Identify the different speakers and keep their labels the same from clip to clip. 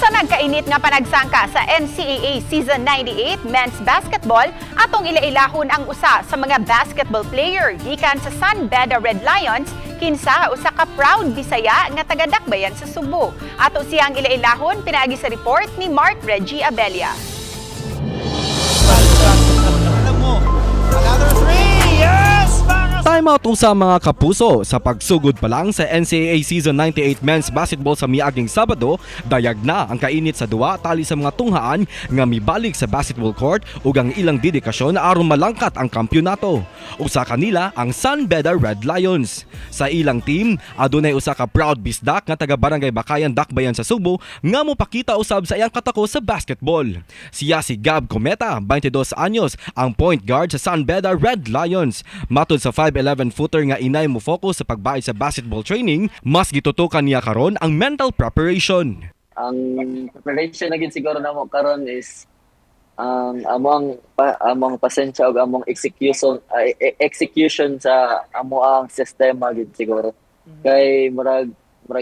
Speaker 1: Sa nagkainit nga panagsangka sa NCAA Season 98 Men's Basketball, atong ilailahon ang usa sa mga basketball player gikan sa San Beda Red Lions, kinsa usa ka proud Bisaya nga taga Dakbayan sa Sugbo. Ato siyang ilailahon pinaagi sa report ni Mark Reggie Abella.
Speaker 2: Alam mo, another three! Yes! Para
Speaker 3: Time out usa, mga kapuso. Sa pagsugod pa lang sa NCAA Season 98 Men's Basketball sa miaging Sabado, dayag na ang kainit sa duwa tali sa mga tunghaan nga mibalik sa basketball court ug ang ilang dedikasyon aron malangkat ang kampyonato. Usa kanila ang San Beda Red Lions. Sa ilang team, adunay usa ka proud bisdak nga taga Barangay Bacayan, Dakbayan sa Sugbo nga mopakita usab sa iyang katako sa basketball. Siya si Gab Cometa, 22 anyos, ang point guard sa San Beda Red Lions. Matod sa 5'11 footer nga inay mo focus sa pagbayad sa basketball training, mas gitutukan niya karon ang mental preparation.
Speaker 4: Ang preparation na gid siguro namo karon is ang among pasensya ug among execution sa amo ang sistema gid siguro, kay murag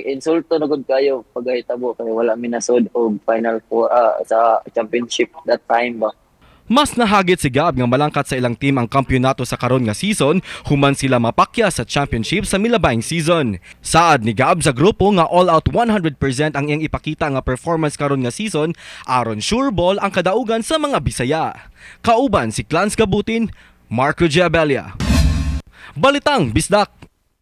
Speaker 4: insulto na gud kayo pagkahitabo kay wala mi nasud og Final Four sa championship that time ba.
Speaker 3: Mas nahagit si Gab nga malangkat sa ilang team ang kampyonato sa karon nga season human sila mapakya sa championship sa milabayng season. Saad ni Gab sa grupo nga all out 100% ang iyang ipakita nga performance karon nga season aron sure ball ang kadaugan sa mga Bisaya. Kauban si Clans Gabutin, Marco Giabella. Balitang Bisdak.